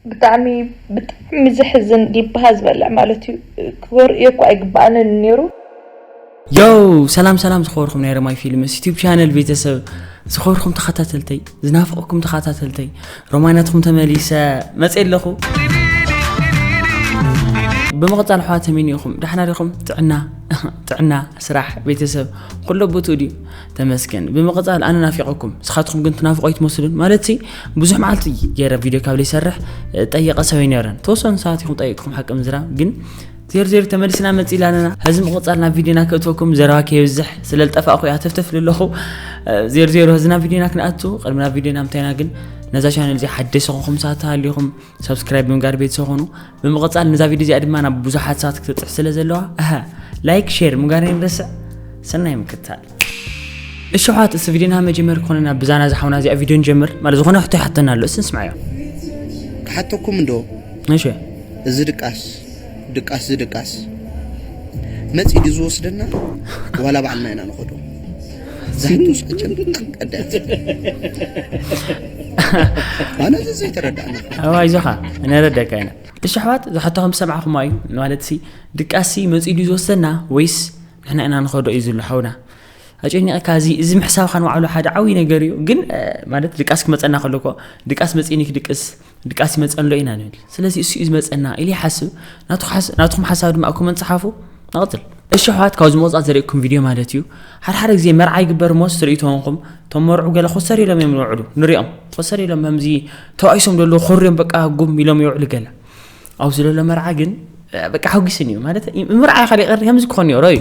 ብጣዕሚ ብጣዕሚ ዘሕዝን ዲብሃ ዝበልዕ ማለት እዩ። ክወርእዮ እኮ ኣይግባኣንን ነይሩ። ዮው ሰላም ሰላም ዝኸበርኩም ናይ ረማይ ፊልምስ ዩቲብ ቻነል ቤተሰብ ዝኸበርኩም ተኸታተልተይ ዝናፍቕኩም ተኸታተልተይ ሮማይ ናትኩም ተመሊሰ መፅእ ኣለኹ። ብምቕፃል ኣሕዋት ተመኒኹም ዳሕና ዲኹም? ጥዕና ጥዕና ስራሕ ቤተሰብ ኩሎ ቦትኡ ድዩ? ተመስገን። ብምቕፃል ኣነ ናፊቐኩም ንስኻትኩም ግን ትናፍቑ ኣይትመስሉን። ማለት ሲ ብዙሕ መዓልቲ ገይረ ቪድዮ ካብ ዘይሰርሕ ጠየቐ ሰብ ኣይነረን። ተወሰኑ ሰባት ኢኹም ጠይቕኩም ሓቂ ምዝራብ ግን ዜሮ ዜሮ ተመሊስና መፂእ ኣለና። ሕዚ ምቕፃል ናብ ቪድዮና ከእትወኩም ዘረባ ከየብዝሕ ስለ ዝጠፋእኹ እያ ተፍተፍ ልለኹ። ዜሮ ዜሮ ሕዚ ናብ ቪድዮና ክንኣቱ ቅድሚ ናብ ቪድዮና ምታይና ግን ነዛ ቻነል እዚ ሓደሽ ዝኾንኩም ሰባት ተሃሊኹም ሳብስክራይብ ብምጋር ቤተሰብ ኾኑ። ብምቕፃል ነዛ ቪድዮ እዚኣ ድማ ናብ ብዙሓት ሰባት ክትበፅሕ ስለ ዘለዋ ኣሃ ላይክ ሼር ምጋር ንረስዕ። ሰናይ ምክታል። እሺ ኣሕዋት፣ እዚ ቪድዮና መጀመር ኮነና ብዛና ዝሓውና እዚኣ ቪድዮ ንጀምር። ማለት ዝኾነ ሕቶ ይሓተና ኣሎ፣ እስቲ ንስማዓዮ። ክሓተኩም እንዶ እሺ እዚ ድቃስ ድቃስ እዚ ድቃስ መፂ ድዩ ዝወስደና ዋላ ባዕልና ኢና ንኸዶ? ዛሕቱ ስጨንቅ ቀዳያት ማለት እዚ ዘይተረዳእና ኣዋ ይዞኻ ነረደካ ኢና። እሺ ኣሕዋት፣ ዝሓተኹም ዝሰማዕኹም እዩ ማለት ሲ ድቃሲ መፂ ድዩ ዝወስደና ወይስ ንሕና ኢና ንኸዶ እዩ ዝብሉ ሓውና። ኣጨኒቕካ እዚ እዚ ምሕሳብካ ንባዕሉ ሓደ ዓብዪ ነገር እዩ። ግን እ፣ ማለት ድቃስ ክመፀና ከሎ እኮ ድቃስ መፂኒ ክድቅስ ድቃስ ይመፀን ኣሎ ኢና ንብል። ስለዚ እሱ እዩ ዝመፀና ኢሉ ይሓስብ። ናቱ ሓስ- ናትኩም ሓሳብ ድማ ኣብ ኮመንት ፀሓፉ። ንቐፅል። እሺ ኣሕዋት፣ ካብዚ ምቕፃል ዘርእየኩም ቪድዮ ማለት እዩ። ሓደ ሓደ ግዜ መርዓ ይግበር እሞ ስትርእዩ ተኾንኩም እቶም መርዑ ገለ ኮሰር ኢሎም እዮም ዝውዕሉ። ንሪኦም ኮሰር ኢሎም ከምዚ ተባኢሶም ዘለዉ ኮርዮም በቃ ጉም ኢሎም ይውዕሉ ገለ። ኣብዚ ዘሎ መርዓ ግን በቃ ሓጒስን እዩ ማለት ምርዓ ይኻል ይቐር ከምዚ ክኾን እዮ ረዩ።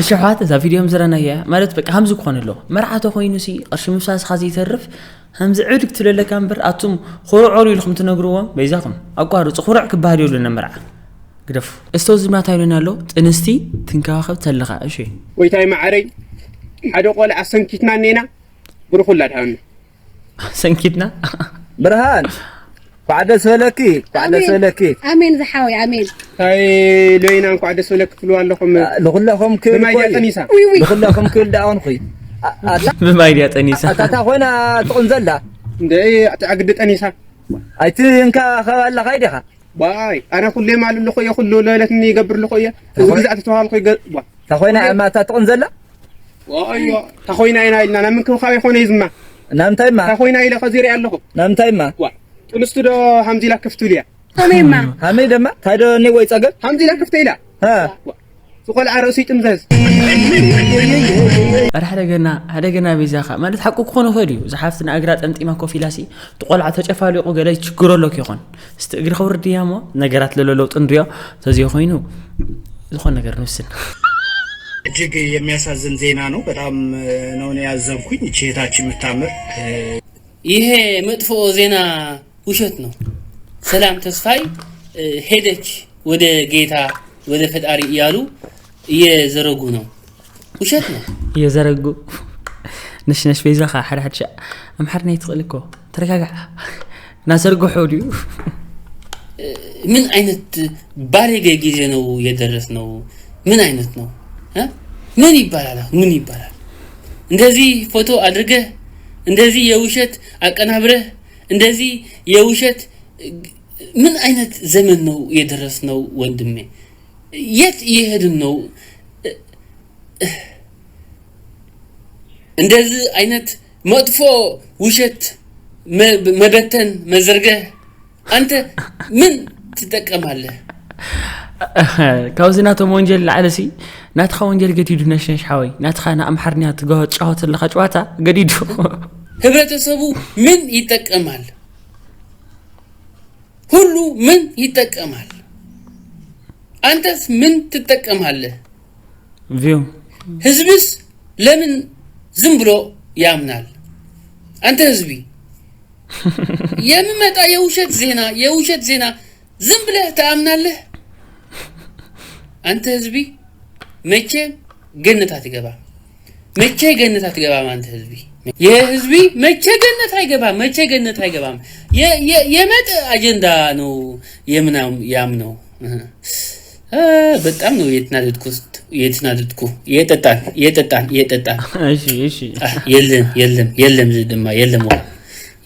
እሺ ኣሕዋት፣ እዛ ቪድዮ ምዝረናያ ማለት በቃ ከምዚ ክኾን ኣለዎ። መርዓ ተኾይኑ ሲ ቅርሺ ምፍሳስኻ ዘይተርፍ ከምዚ ዕብድ ክትብለለካ እምበር ኣቱም ኩርዖሉ ኢልኩም ትነግርዎም በይዛኹም ኣቋርፁ። ኩርዕ ክበሃል የብሉን ኣብ መርዓ ግደፉ። እስቶ ዝብና እንታይ ኢሉና ኣሎ? ጥንስቲ ትንከባኸብ ተለኻ እሺ። ጎይታይ መዓረይ ሓደ ቆልዓ ሰንኪትና እኔና ብሩኹላ ድሃና ሰንኪትና ብርሃን ኳዕ ደስ በለኪ ኳዕ ደስ በለኪ ኣሜን ዝሓወይ ኣሜን ታይ ሎይና እንኳዕ ደስ በለክ ትብሉ ኣለኹም ንኹለኹም ክብል ብማይ እኮ ድያ እዩ። ጠኒሳ ውይ ውይ ንኹለኹም ክብል ደኣ ኮንኹ ኣታ ብማይ ድያ ጠኒሳ ኣታ እታ ኮይና ትቕንዘላ እንደ ኣቲ ኣግዲ ጠኒሳ ኣይትንከባኸባ ኣለኻ ኢዲኻ ባይ ኣነ ኩሌ ማል ኣለኹ እየ ኩሉ ለለትኒ ይገብር ኣለኹ እየ እዚ ግዛዕ ተተባሃልኩ ይገ- ዋ እታ ኮይና እያ ማታ ትቕንዘላ ዋዮ ታኾይና ኢና ኢልና ናብ ምንክብኻብ ይኾነ ይዝማ ናምንታይማ ታኾይና ኢለ ከዚርኢ ኣለኹ ናምንታይማ ዋ ጥንስቱ ዶ ሃምዚ ኢላ ክፍትል እያ ከመይማ ሃመይ ደማ ታዶ እኒ ወይ ጸገም ሃምዚ ኢላ ክፍተ ኢላ ሃ ዝቆልዓ ርእሱ ይጥምዘዝ ኧረ ሓደ ገና ሓደ ገና ቤዛኻ ማለት ሓቁ ክኾን ይኽእል እዩ። ዝሓፍትና እግራ ጠምጢማ ኮፍ ኢላሲ ትቆልዓ ተጨፋሊቑ ገለ ችግሮ ኣሎ ይኾን። እስቲ እግሪ ከውርድ እያ እሞ ነገራት ለሎ ለውጢ ንሪኦ። ተዚዮ ኮይኑ ዝኾን ነገር ንውስን። እጅግ የሚያሳዝን ዜና ነው። በጣም ነው እኔ ያዘንኩኝ። እቺ እህታችን የምታምር ይሄ መጥፎ ዜና ውሸት ነው። ሰላም ተስፋይ እ፣ ሄደች ወደ ጌታ ወደ ፈጣሪ እያሉ እየዘረጉ ነው። ውሸት ነው። እየዘረጉ ነሽነሽ ቤዛኻ ሓደ ሓደ ሻዕ ኣምሓርኛ ይትኽእል እኮ ተረጋጋዕ። ናዘርግሖ ድዩ? ምን አይነት ባለጌ ጊዜ ነው የደረስነው? ምን አይነት ነው እ? ምን ይባላል አሁን? ምን ይባላል? እንደዚህ ፎቶ አድርገህ እንደዚህ የውሸት አቀናብረህ እንደዚህ የውሸት ምን አይነት ዘመን ነው የደረስነው ወንድሜ? የት እየሄድን ነው? እንደዚህ አይነት መጥፎ ውሸት መ- መበተን መዘርገህ አንተ ምን ትጠቀማለህ? ካብዚ ናቶም ወንጀል ላዕለሲ ናትኻ ወንጀል ገዲዱ ነሽነሽ ሓወይ ናትኻ ንኣምሓርኛ ትገ- ትጫወት ዘለኻ ጨዋታ ገዲዱ። ህብረተሰቡ ምን ይጠቀማል? ሁሉ ምን ይጠቀማል? አንተስ ምን ትጠቀማለህ? ቪው ህዝብስ ለምን ዝም ብሎ ያምናል? አንተ ህዝቢ የሚመጣ የውሸት ዜና የውሸት ዜና ዝም ብለህ ታምናለህ? አንተ ህዝቢ መቼ ገነት አትገባም። መቼ ገነት አትገባም አንተ ህዝቢ። የህዝቢ መቼ ገነት አይገባም፣ መቼ ገነት አይገባም። የ- የ- የመጥ አጀንዳ ነው የምናም ያም ነው። እ፣ በጣም ነው የተናደድኩ፣ የተናደድኩ። የጠጣን የጠጣን የጠጣን። እሺ እሺ። አ፣ የለም የለም የለም፣ ዝድማ የለም ውሃ፣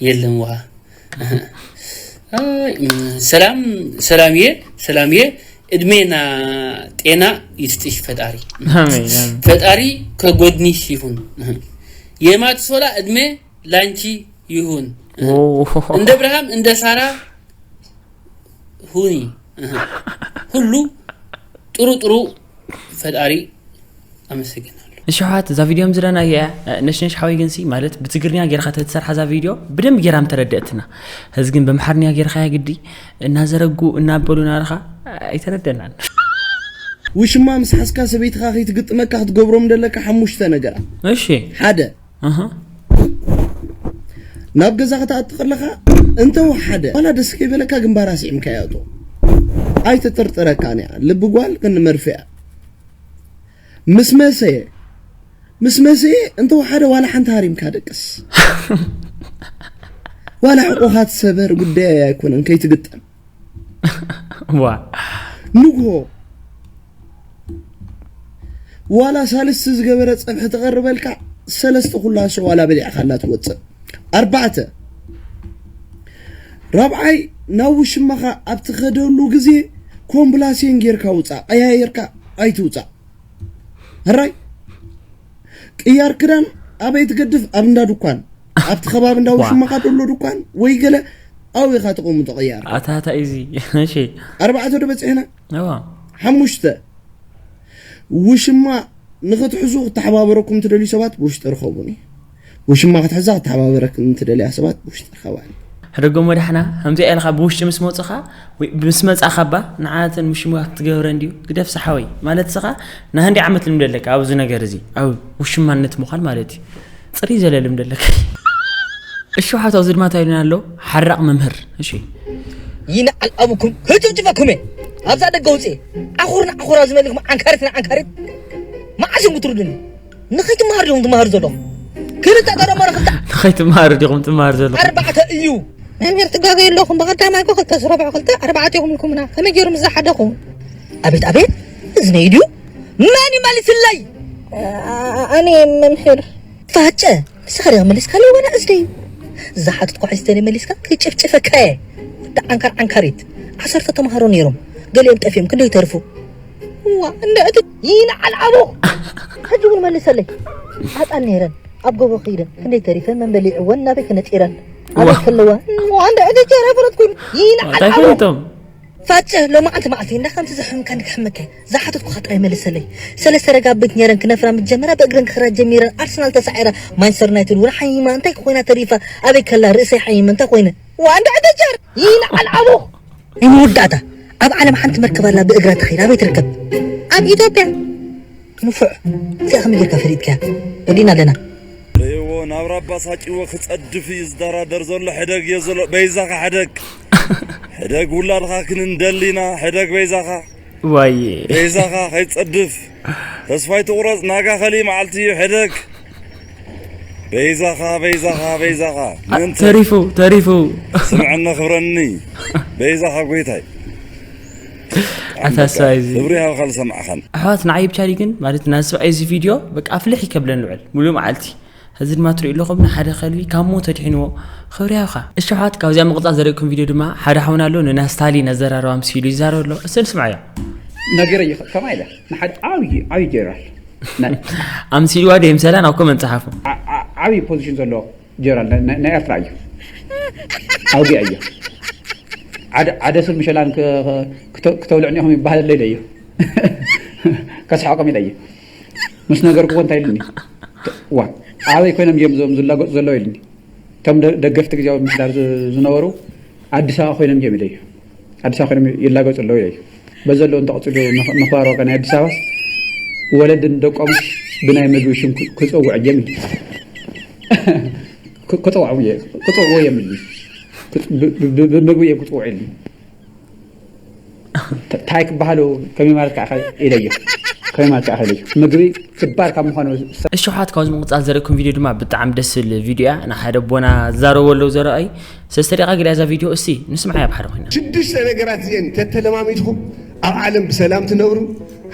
የለም ውሃ። አይ፣ እም፣ ሰላም ሰላምዬ፣ ሰላምዬ፣ እድሜና ጤና ይስጥሽ ፈጣሪ። አሜን አሜን። ፈጣሪ ከጎድንሽ ይሁን። የማትሶላ እድሜ ላንቺ ይሁን። ኦ፣ እንደ አብርሃም እንደ ሳራ ሁኒ። ሁሉ ጥሩ ጥሩ ፈጣሪ አመሰግናለሁ። እሺ ኣሕዋት፣ እዛ ቪድዮ ዝረኣና እያ ነሽነሽ ሓወይ ግንሲ ማለት ብትግርኛ ጌርካ ተትሰርሓ እዛ ቪድዮ ብደንብ ጌራ ምተረደእትና። ሕዚ ግን በምሓርኛ ጌርካ ግዲ እናዘረጉ እናበሉ ናርኻ ኣይተረደናን። ውሽማ ምስ ሓዝካ ሰበይትኻ ከይትግጥመካ ክትገብሮም ደለካ ሓሙሽተ ነገራት። እሺ ሓደ ኣሃ ናብ ገዛ ክትኣቲ ከለኻ እንተ ወሓደ ዋላ ደስ ከይበለካ ግንባራ ስዒምካ ያውጦ። ኣይተጠርጥረካን እያ። ልቢ ጓል ክንመርፍያ ምስ መሰየ ምስ መሰየ እንተ ወሓደ ዋላ ሓንቲ ሃሪምካ ደቅስ። ዋላ ሕቆኻ ትሰበር ጉዳይ ኣይኮነን ከይትግጠም። ዋ ንግሆ ዋላ ሳልስቲ ዝገበረ ፀብሒ ትቐርበልካ ሰለስተ ኩላሶ ዋላ በሊዕካላ ትወፅእ። ኣርባዕተ ራብዓይ ናብ ውሽማኻ ኣብ ትኸደሉ ግዜ ኮምብላሴን ጌርካ ውፃእ፣ ቀያየርካ ኣይትውፃእ። ሕራይ ቅያር ክዳን ኣበይ ትገድፍ? ኣብ እንዳ ድኳን፣ ኣብቲ ከባቢ እንዳ ውሽማኻ ደሎ ድኳን ወይ ገለ ኣብኡ ኢኻ ተቐምጦ ቅያር። ኣታታ እዚ እሺ ኣርባዕተ ዶ በፂሕና? እዋ ሓሙሽተ ውሽማ ንኽትሕዙ ክተሓባበረኩም ትደልዩ ሰባት ብውሽጢ ርኸቡኒ። ውሽማ ክትሕዛ ክተሓባበረክን ትደልያ ሰባት ብውሽጢ ርኸባኒ። ሕደጎ መዳሕና ከምዚኣ ኢልካ ብውሽጢ ምስ መፁኻ ወይ ምስ መፃኻ ባ ንዓተን ውሽማ ክትገብረ እንድዩ ግደፍ ሰሓወይ ማለት ስኻ ንሃንዲ ዓመት ልምደለካ ኣብዚ ነገር እዚ ኣብ ውሽማነት ምዃን ማለት እዩ። ፅሪ ዘለ ልምደለካ። እሺ ሓቶ ኣብዚ ድማ እንታይ ኢሉና ኣሎ ሓራቕ መምህር። እሺ ይንዓል ኣቡኩም ህጭፍጭፈኩም እየ ኣብዛ ደገ ውፅእ ዓኹር ንዓኹር ኣብዚ መሊኹም ዓንካሪት ንዓንካሪት መዓስ እዮም ክትርዱኒ ንኸይትመሃር ዲኹም ትመሃሩ ዘለኹም ክልተ ተደመረ ክልተ ንኸይትመሃሩ ዲኹም ትመሃር ዘለኹም ኣርባዕተ እዩ መምህር ትጋገ የለኹም ብቐዳማይ ኮ ክልተ ስረብዑ ክልተ ኣርባዕተ ኢኹም ኢልኩምና ከመይ ገይሩ ምስ ዝሓደኹም ኣቤት ኣቤት እዝነይ ድዩ መን ይመልስለይ ኣነ መምህር ፋጨ ንስኻ ዲኻ መሊስካለይ ዋላ እዝነይ ዝሓትትኳ ሒዝተኒ መሊስካ ክጭፍጭፈካ እየ ወዲ ዓንካር ዓንካሪት ዓሰርተ ተምሃሮ ነይሮም ገሊኦም ጠፊኦም ክንደይ ተርፉ እዋ እንደ እቲ ይንዓል ኣቦ ሕጂ እውን መልሰለይ ዓጣን ነይረን ኣብ ጎቦ ከይደን ክንደይ ተሪፈን መን በሊዕወን ናበይ ከነፂረን ኣበይ ከለዋ እዋ እንደ እቲ ጀረ ፍረትኩን ይንዓል እንታይ ኣቦ ፈለጦም ፋጨ ሎማዓንቲ መዓልቲ እንዳ ከምቲ ዘሕምካ ንክሕመካ ዝሓተትኩኻ ጥራይ መልሰለይ ሰለስተ ረጋቢት ነይረን ክነፍራ ምስ ጀመራ ብእግረን ክኸዳ ጀሚረን ኣርሰናል ተሳዒራ ማንቸስተር ዩናይትድ እውን ሓይማ እንታይ ኮይና ተሪፋ ኣበይ ከላ ርእሰይ ሓይመ እንታይ ኮይነ ዋንዳ ዕደጀር ይንዓል ኣቦ ናይ መወዳእታ ኣብ ዓለም ሓንቲ መርከብ ኣላ ብእግራ ትኸይድ ኣበይ ትርከብ ኣብ ኢትዮጵያ ንፉዕ እዚኣ ከመይ ጌርካ ፈሊጥካያ ወዲእና ኣለና እዎ ናብ ራባ ሳጭዎ ክጸድፍ እዩ ዝደራደር ዘሎ ሕደግ እዮ ዘሎ በይዛኻ ሕደግ ሕደግ ውላድኻ ክንንደሊና ሕደግ በይዛኻ ዋየ በይዛኻ ከይትጸድፍ ተስፋይ ትቑረጽ ናጋ ኸሊ መዓልቲ እዩ ሕደግ በይዛኻ በይዛኻ በይዛኻ ምእንቲ ተሪፉ ተሪፉ ስምዐኒ ክብረኒ በይዛኻ ጎይታይ ኣታሳይ እዚ ክብሪ ሃብካ ዝሰማዕኻን ኣሕዋት ንዓይ ብቻሊ ግን ማለት ናብ ሰብኣይ እዚ ቪድዮ በቃ ኣፍልሕ ይከብለን ንውዕል ሙሉእ መዓልቲ ሕዚ ድማ ትሪኡ ኣለኹም ንሓደ ከልቢ ካብ ሞት ኣድሒንዎ ክብሪ ሃብካ እሺ ኣሕዋት ካብዚኣ ምቕፃል ዘርእኩም ቪድዮ ድማ ሓደ ሓውና ኣሎ ንናስታሊ ነዘራረባ ምስ ኢሉ ይዛረብ ኣሎ እስቲ ንስምዓዮ ነገር እዩ ከማ ኢለ ንሓደ ዓብዪ ዓብዪ ጀነራል ናይ ኣምሲልዋ ደይምሰላ ናብ ኮመንት ፀሓፉ ዓ- ዓ- ዓብዪ ፖዚሽን ዘለዎ ጀነራል ናይ- ናይ ናይ ኤርትራ እዩ ኣውጊያ እዩ ዓደ- ዓደስን ምሸላን ክ- ክተ- ክተውልዕኒ ኢኹም ይበሃለለይ ደ እዩ ከስሓቆም ኢለ እዩ ምስ ነገርኩዎ እንታይ ኢልኒ ዋ ኣበይ ኮይኖም እዮም እዞም ዝላገፁ ዘለዉ ኢልኒ እቶም ደ- ደገፍቲ ግዜያዊ ምምሕዳር ዝ- ዝነበሩ ኣዲስ ኣበባ ኮይኖም እዮም ኢለ እዩ ኣዲስ ኣበባ ኮይኖም ይላገፁ ኣለዉ ኢለ እዩ በዚ ዘለዉ እንተቐፅሉ ምኽ- ምኽባር ዋጋ ናይ ኣዲስ ኣበባስ ወለዲ ንደቆም ብናይ ምግቢ ሽም ክ- ክፀውዕ እዮም ኢሉ ክ- ክፀውዑ እየ- ክፀውዑ እዮም ኢሉ ክፅ- ብ- ብ- ብ- ብምግቢ እዮም ክፅውዑ ኢሉ እንታይ ክበሃሉ ከመይ ማለት ከዓ ኢለዮ። ከመይ ማለት ከዓ ኢለዮ። ምግቢ ክባር ካብ ምዃኑ እሺ፣ ሓት ካብዚ ምቕጻል ዘርእኩም ቪድዮ ድማ ብጣዕሚ ደስ ዝብል ቪድዮ እያ። ንሓደ ኣቦና ዝዛረቡ ኣለዉ ዘረኣዩ። ሰለስተ ደቂቃ ገሊያ እዛ ቪድዮ። እስቲ ንስምዓያ ብሓደ ኮይና። ሽዱሽተ ነገራት እዚአን ተተለማሚድኩም ኣብ ዓለም ብሰላም ትነብሩ።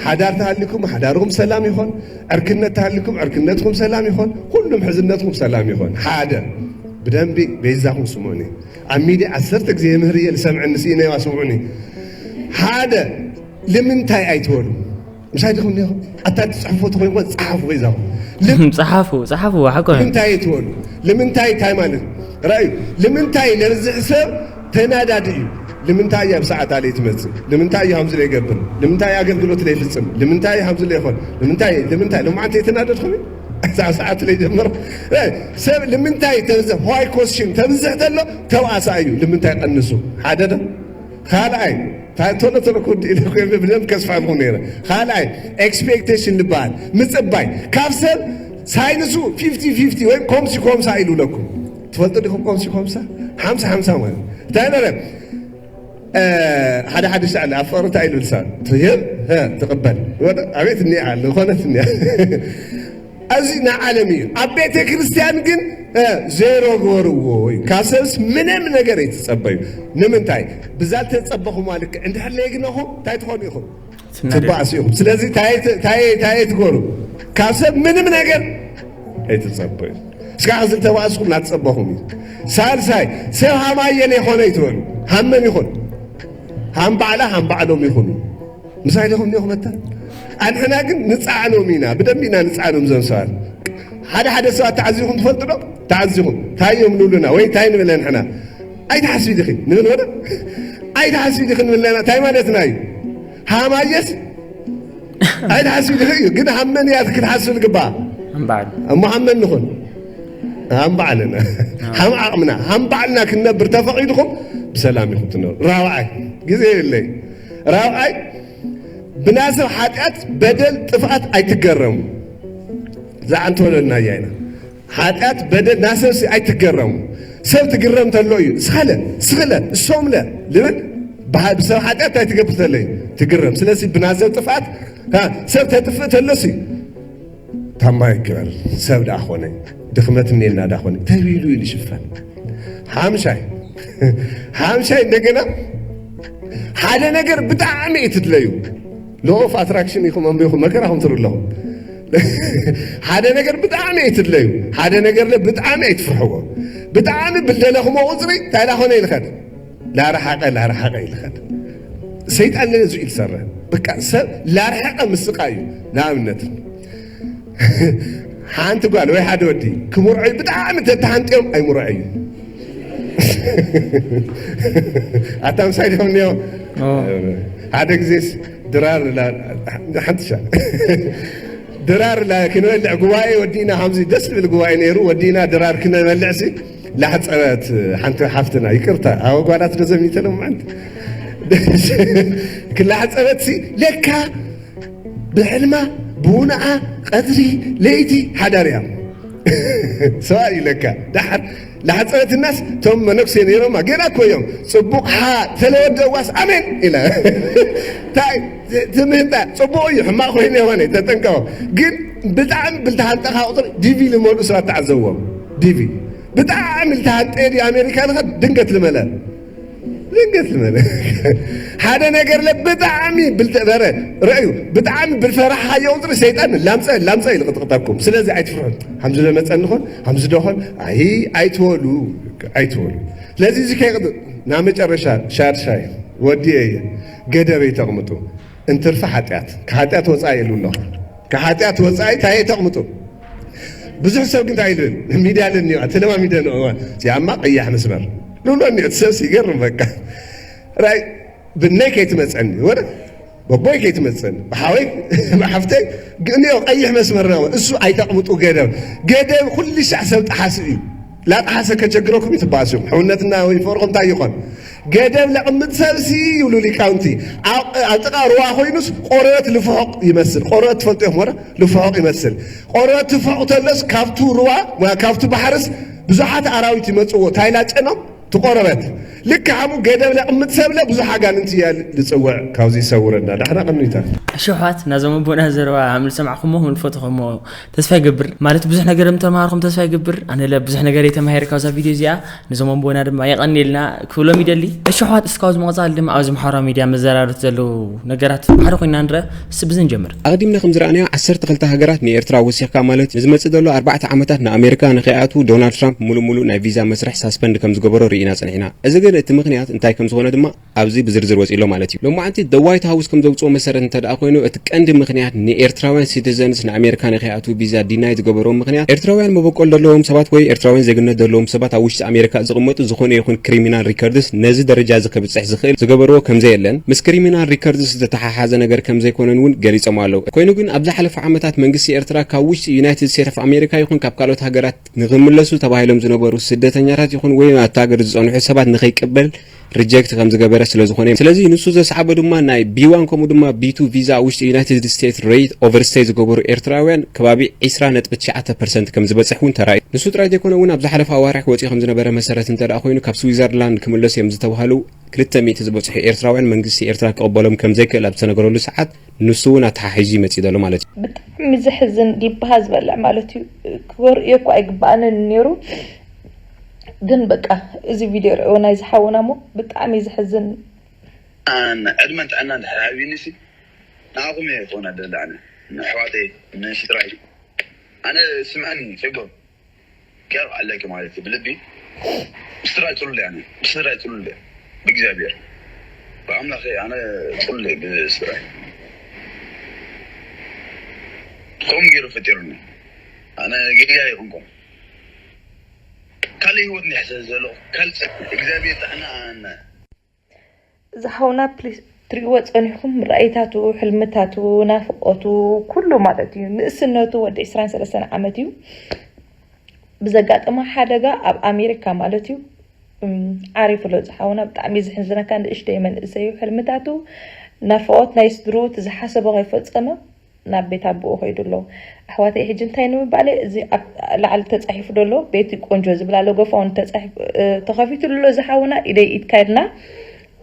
ሓዳር ተሃልኩም ሓዳርኩም ሰላም ይኾን፣ ዕርክነት ተሃልኩም ዕርክነትኩም ሰላም ይኾን፣ ኩሉም ሕዝነትኩም ሰላም ይኾን። ሓደ ብደንቢ በይዛኹም ስምዑኒ። ኣብ ሚድያ ዓሰርተ ግዜ የምህር እየ ዝሰምዐኒ ስኢነዋ ስምዑኒ። ሓደ ልምንታይ ኣይትበሉ። ምሳይ ዲኹም እኒኹም ኣታ ትፅሕፎ ተኮይንኮ ፀሓፉ በይዛኹም። ልም- ጸሓፉ ጸሓፉ ሓቆ ልምንታይ ኣይትበሉ። ልምንታይ እንታይ ማለት ረኣዩ። ልምንታይ ነብዝሕ ሰብ ተናዳዲ እዩ። ልምንታይ እያ ብሰዓት ኣለ ትመፅእ። ልምንታይ እዩ ሃምዚ ለይገብር። ልምንታይ ኣገልግሎት ለይፍፅም። ልምንታይ እዩ ሃምዚ ለይኮን። ልምንታይ ልምንታይ ሎማዓንቲ የተናደድኩም እዩ። ሳዕ ሰዓት ለይጀምር ሰብ ልምንታይ ተብዝሕ ዋይ ኮስሽን ተብዝሕ ተሎ ተባእሳ እዩ። ልምንታይ ቀንሱ ሓደ ዶ ካልኣይ ቶሎ ቶሎ ክወዲ ኢለ ኮይነ ብደንብ ከስፋልኹ ነይረ። ካልኣይ ኤክስፔክቴሽን ዝበሃል ምፅባይ ካብ ሰብ ሳይንሱ ፊፍቲ ፊፍቲ ወይም ኮምሲ ኮምሳ ኢሉ ለኩም ትፈልጡ ዲኹም? ኮምሲ ኮምሳ ሓምሳ ሓምሳ ማለት እንታይ ነበረ? ሓደ ሓደ ሻዕለ ኣብ ፍቕሪ እንታይ ኢሉ ልሳን ትህብ ትቕበል ወደ ኣቤት እኒኣ ዝኾነት እኒኣ እዚ ንዓለም እዩ። ኣብ ቤተ ክርስቲያን ግን ዜሮ ግበርዎ እዩ። ካብ ሰብስ ምንም ነገር ኣይትጸበዩ። ንምንታይ ብዛ ልተጸበኹማ ልክዕ እንድሕር ለየግነኹም እንታይ ትኾኑ ኢኹም? ትባእሱ ኢኹም። ስለዚ እንታይ ትገሩ? ካብ ሰብ ምንም ነገር ኣይትጸበዩ። እስካ ክዚ ልተባእስኩም ናትጸበኹም እዩ። ሳልሳይ ሰብ ሃማየ ለይኾነ ይትበሉ። ሃመን ይኹን ሃም ባዕላ ሃም ባዕሎም ይኹኑ። ምሳይ ዲኹም ዲኹም መታ ኣንሕና ግን ንፃዕኖም ኢና ብደንብ ኢና ንፃዕኖም ዘም ሰባት ሓደ ሓደ ሰባት ተዓዚኹም ትፈልጡ ዶ ተዓዚኹም እንታይ እዮም ንብሉና ወይ እንታይ ንብል ኣንሕና ኣይትሓስቢ ዲኺ ንብል ወደ ኣይትሓስቢ ዲኺ ንብል ኣለና እንታይ ማለትና እዩ ሃማየስ ኣይትሓስቢ ዲኺ እዩ ግን ሃመን እያ ክትሓስብ ልግባ እምበዓል እሞ ሃመን ንኹን ሃም ባዕልና ሃም ዓቕምና ሃም ባዕልና ክንነብር ተፈቒድኹም ብሰላም ኢኹም ትነብሩ ራብዓይ ግዜ የለይ ራብዓይ ብናሰብ ሓጢኣት በደል ጥፍኣት ኣይትገረሙ ዝዓንተወለልና እያ ኢና ሓጢኣት በደል ናሰብ ሲ ኣይትገረሙ ሰብ ትግረም ተሎ እዩ ስኸለ ስኽለ እሶምለ ልብል ብሃ- ብሰብ ሓጢኣት እንታይ ትገብር ተለይ ትግረም ስለዚ ብናሰብ ጥፍኣት ሃ፣ ሰብ ተጥፍእ ተሎሲ ታማይ ክበል ሰብ ደኣ ኾነ ድኽመት እኔና ዳ ኾነ ተቢሉ እዩ ዝሽፈን ሓምሻይ ሓምሻይ እንደገና ሓደ ነገር ብጣዕሚ እዩ ትድለዩ ሎ ኦፍ ኣትራክሽን ኢኹም ኣንቢኹም መከራኹም ትርኢ ኣለኹም ሓደ ነገር ብጣዕሚ እዩ ትድለዩ ሓደ ነገር ለ ብጣዕሚ እዩ ትፍርሕዎ ብጣዕሚ ብልደለኹሞ ቁፅሪ እንታይ ላኾነ ይልኸድ ላረሓቐ ላረሓቐ ይልኸድ ሰይጣን ነዚ እዩ ዝሰርሕ በቃ ሰብ ላርሓቐ ምስቃ እዩ ንኣብነት ሓንቲ ጓል ወይ ሓደ ወዲ ክምርዖ እዩ ብጣዕሚ ተተሃንጥዮም ኣይምርዖ እዩ ኣታ ምሳይ ዲኹም እኒኦ ሓደ ግዜ ድራር ሓንቲ ሻ ድራር ክንበልዕ ጉባኤ ወዲእና ከምዚ ደስ ዝብል ጉባኤ ነይሩ ወዲእና ድራር ክነበልዕ ሲ ላሕፀበት ሓንቲ ሓፍትና ይቅርታ ኣብ ጓላት ዶ ዘሚተሎም ማዓንቲ ክላሕፀበት ሲ ለካ ብሕልማ ብውንዓ ቀትሪ ለይቲ ሓዳር እያ ሰብኣይ እዩ ለካ ዳሓር ላሕፀበትናስ እቶም መነኩሴ ነይሮማ ገና እኮ እዮም ፅቡቅ ሓ ተለወደዋስ ኣሜን ኢላ እንታይ ትምህንጣ ፅቡቅ እዩ ሕማቅ ኮይኑ የሆነ ተጠንቀቆ ግን ብጣዕሚ ብልተሃንጠኻ ቁፅሪ ዲቪ ልመሉ ሰባት ተዓዘብዎም ዲቪ ብጣዕሚ ልተሃንጠየ ድዩ ኣሜሪካ ንኸ ድንገት ልመለ ድንገት ልመለ ሓደ ነገር ለ ብጣዕሚ ብልተበረ ረእዩ ብጣዕሚ ብልፈራሓዮ ቁፅሪ ሰይጣን ላምፀ ላምፀ ኢሉ ቅጥቅጠኩም ስለዚ ኣይትፍርሑ ከምዚ ደመፀ ንኾን ከምዚ ደኾን ኣይ ኣይትበሉ ኣይትበሉ ስለዚ እዚ ከይቅጥ ናብ መጨረሻ ሻድሻይ ወዲኤ እየ ገደብ ኣይተቕምጡ እንትርፊ ሓጢኣት ካብ ሓጢኣት ወፃኢ ኢሉ ኣሎ ካብ ሓጢኣት ወፃኢ እንታይ ኣይተቕምጡ ብዙሕ ሰብ ግን እንታይ ይብል ሚድያ ለኒ ተለማሚደ ንዋ ያማ ቀያሕ መስመር ንብሎ እኒ እቲ ሰብስ ይገርም በቃ ራይ ብነይ ከይትመፀኒ ወረ በቦይ ከይትመፀኒ ብሓወይ ብሓፍተይ ግእኒኦ ቀይሕ መስመር ና እሱ ኣይተቕምጡ ገደብ ገደብ ኩሉ ሻዕ ሰብ ጠሓሲ እዩ ላጠሓሰ ከቸግረኩም ይትበኣስ እዮም ሕውነትና ወይ ፍቕርኹም እንታይ ይኾን ገደብ ለቕምጥ ሰብሲ ይብሉ ሊቃውንቲ ኣብ ጥቃ ሩዋ ኮይኑስ ቆርበት ልፍሑቕ ይመስል ቆርበት ትፈልጡ እዮም ወረ ልፍሑቕ ይመስል ቆርበት ትፍሑቕ ተለስ ካብቱ ሩዋ ካብቱ ባሕርስ ብዙሓት ኣራዊት ይመፅዎ ታይላ ጨኖም ትቆረበት ልክዕ ከምኡ ገደብ ለቕምጥ ሰብለ ብዙሕ ኣጋንንቲ እያ ዝፅውዕ። ካብዚ ይሰውረና። ዳሕና ቅንይታ። እሺ ኣሕዋት፣ ናዞም ኣቦና ዘረባ ከም ዝሰማዕኹሞ ከም ዝፈትኹሞ ተስፋ ይገብር። ማለት ብዙሕ ነገር ምተማሃርኩም ተስፋ ይገብር። ኣነ ለ ብዙሕ ነገር እየ ተማሂረ ካብዛ ቪድዮ እዚኣ። ንዞም ኣቦና ድማ የቐንየልና ክብሎም ይደሊ። እሺ ኣሕዋት፣ እስካብ ዝመቐጻል ድማ ኣብዚ ማሕበራዊ ሚድያ መዘራረብቲ ዘለዉ ነገራት ሓደ ኮይና ንረ። እስቲ ብዚ ንጀምር። ኣቐዲምና ከም ዝረኣናዮ ዓሰርተ ክልተ ሃገራት ንኤርትራ ወሲኽካ ማለት ንዝመጽእ ዘሎ ኣርባዕተ ዓመታት ንኣሜሪካ ንኸይኣትዉ ዶናልድ ትራምፕ ሙሉእ ሙሉእ ናይ ቪዛ መስርሕ ሳስፐንድ ከም ዝገበሮ ርኢና ጸኒሕና። እዚ ግን እቲ ምኽንያት እንታይ ከም ዝኾነ ድማ ኣብዚ ብዝርዝር ወጺእሎ ማለት እዩ። ሎማዓንቲ ደ ዋይት ሃውስ ከም ዘውጽኦ መሰረት እንተ ደኣ ኮይኑ እቲ ቀንዲ ምኽንያት ንኤርትራውያን ሲቲዘንስ ንኣሜሪካ ንኸይኣትዉ ቪዛ ዲናይ ዝገበርዎ ምኽንያት ኤርትራውያን መበቆል ዘለዎም ሰባት ወይ ኤርትራውያን ዜግነት ዘለዎም ሰባት ኣብ ውሽጢ ኣሜሪካ ዝቕመጡ ዝኾነ ይኹን ክሪሚናል ሪከርድስ ነዚ ደረጃ እዚ ከብጽሕ ዝኽእል ዝገበርዎ ከም ዘየለን ምስ ክሪሚናል ሪከርድስ ዝተተሓሓዘ ነገር ከም ዘይኮነን እውን ገሊጾም ኣለዉ። ኮይኑ ግን ኣብ ዝሓለፉ ዓመታት መንግስቲ ኤርትራ ካብ ውሽጢ ዩናይትድ ስቴትስ ኦፍ ኣሜሪካ ይኹን ካብ ካልኦት ሃገራት ንኽምለሱ ተባሂሎም ዝነበሩ ስደተኛታት ይኹን ወይ ኣብቲ ሃገር ዝጸንሑ ሰባት ንኸይቅበል ሪጀክት ከም ዝገበረ ስለ ዝኾነ እዩ። ስለዚ ንሱ ዘስዓቦ ድማ ናይ ቢ ዋን ከምኡ ድማ ቢ ቱ ቪዛ ኣብ ውሽጢ ዩናይትድ ስቴትስ ሬት ኦቨርስቴይ ዝገበሩ ኤርትራውያን ከባቢ ዒስራ ነጥቢ ትሽዓተ ፐርሰንት ከም ዝበጽሕ እውን ተራእዩ። ንሱ ጥራይ ዘይኮነ እውን ኣብ ዝሓለፈ ኣዋርሕ ክወጽኡ ከም ዝነበረ መሰረት እንተ ደኣ ኮይኑ ካብ ስዊዘርላንድ ክምለሱ እዮም ዝተባህሉ ክልተ ሚእቲ ዝበጽሑ ኤርትራውያን መንግስቲ ኤርትራ ክቕበሎም ከም ዘይክእል ኣብ ዝተነገረሉ ሰዓት ንሱ እውን ኣተሓሒዙ ይመጽእ ዘሎ ማለት እዩ። ብጣዕሚ ዘሕዝን ልብኻ ዝበልዕ ማለት እዩ። ክበርእዮ እኮ ኣይግባኣንን ነይሩ። ግን በቃ እዚ ቪድዮ ርእዮ ናይ ዝሓውና ሞ ብጣዕሚ ዘሕዝን። ዕድመን ጥዕናን ድሕር ሃቢኒ ሲ ንዓኹም እየ ክኾና ደሊ ኣነ ንኣሕዋተይ ንስድራይ ኣነ ስምዐኒ ጽገብ ገር ኣለኪ ማለት እዩ ብልቢ ብስድራይ ጽሉል እየ ኣነ ብስድራይ ጽሉል እየ ብእግዚኣብሔር ብኣምላኸ ኣነ ጽሉል እየ ብስድራይ ከምኡ ገይሩ ፈጢሩኒ ኣነ ጌጋ ይኹንኩም ካልእ ህይወት ንሕሰብ ዘሎ ካልእ እግዚኣብሔር ጥዕና ኣነ ዝሓውና ፕሊስ ትሪእዎ ጸኒሕኩም ራእይታቱ ሕልምታቱ ናፍቆቱ ኩሉ ማለት እዩ ንእስነቱ ወዲ ዕስራን ሰለስተን ዓመት እዩ ብዘጋጠመ ሓደጋ ኣብ ኣሜሪካ ማለት እዩ ዓሪፉ ኣሎ ዝሓውና ብጣዕሚ ዘሕዝነካ ንእሽተይ መንእሰይ እዩ ሕልምታቱ ናፍቆት ናይ ስድርኡ እቲ ዝሓሰቦ ከይፈጸመ ናብ ቤት ኣቦኡ ከይዱ ኣሎ ኣሕዋተይ ሕጂ እንታይ ንምባለ እዚ ኣብ ላዕሊ ተጻሒፉ ደሎ ቤቲ ቆንጆ ዝብል ኣሎ ገፋውን ተጻሒፉ ተኸፊቱ ኣሎ ዝሓውና ኢደይ ኢድካ ኢልና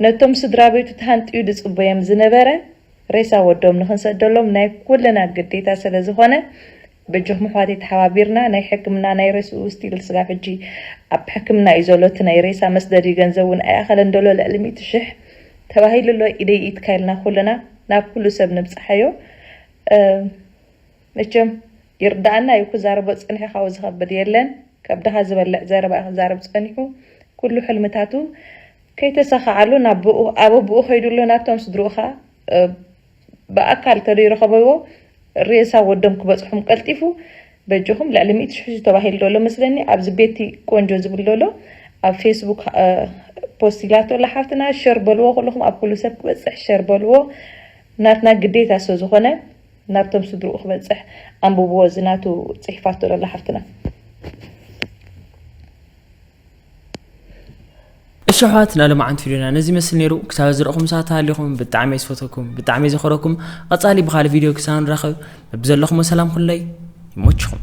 ነቶም ስድራ ቤቱ ተሃንጥዩ ዝጽበዮም ዝነበረ ሬሳ ወዶም ንኽንሰደሎም ናይ ኩልና ግዴታ ስለ ዝኾነ በጀኹም ኣሕዋተይ ተሓባቢርና ናይ ሕክምና ናይ ሬስኡ ስቲል ስጋብ ሕጂ ኣብ ሕክምና እዩ ዘሎ እቲ ናይ ሬሳ መስደዲ ገንዘብ እውን ኣይኣኸለን ደሎ ልዕሊ ሚእቲ ሽሕ ተባሂሉ ኣሎ ኢደይ ኢድካ ኢልና ኩልና ናብ ኩሉ ሰብ ነብፅሓዮ መቸም ይርዳኣና እዩ ክዛረቦ ፀኒሐ ካብኡ ዝኸብድ የለን ካብ ድኻ ዝበልዕ ዘረባ ክዛረብ ፀኒሑ ኩሉ ሕልምታቱ ከይተሳኻዓሉ ናብ ኣበብኡ ከይዱ ኣሎ ናብቶም ስድርኡ ከዓ ብኣካል ተደይረኸበዎ ሬሳ ወዶም ክበፅሖም ቀልጢፉ በጀኹም ልዕሊ ሚእቲ ሽሕ ተባሂሉ ዘሎ መስለኒ ኣብዚ ቤቲ ቆንጆ ዝብል ዘሎ ኣብ ፌስቡክ ፖስት ኢላቶ ኣላ ሓፍትና ሸር በልዎ ኩልኹም ኣብ ኩሉ ሰብ ክበፅሕ ሸር በልዎ ናትና ግዴታ ስለ ዝኾነ ናብቶም ስድርኡ ክበፅሕ ኣንብብዎ እዚ ናቱ ፅሒፋቶ ዘላ ሓፍትና እሺ ኣሕዋት ናይ ሎማዓንቲ ቪድዮና ነዚ ይመስል ነይሩ ክሳብ ዝረእኹም ሰዓት ሃሊኹም ብጣዕሚ እየ ዝፈተኩም ብጣዕሚ እየ ዘኸረኩም ቀፃሊ ብካልእ ቪድዮ ክሳብ ንራኸብ በብዘለኹም ሰላም ኩለይ ይመችኹም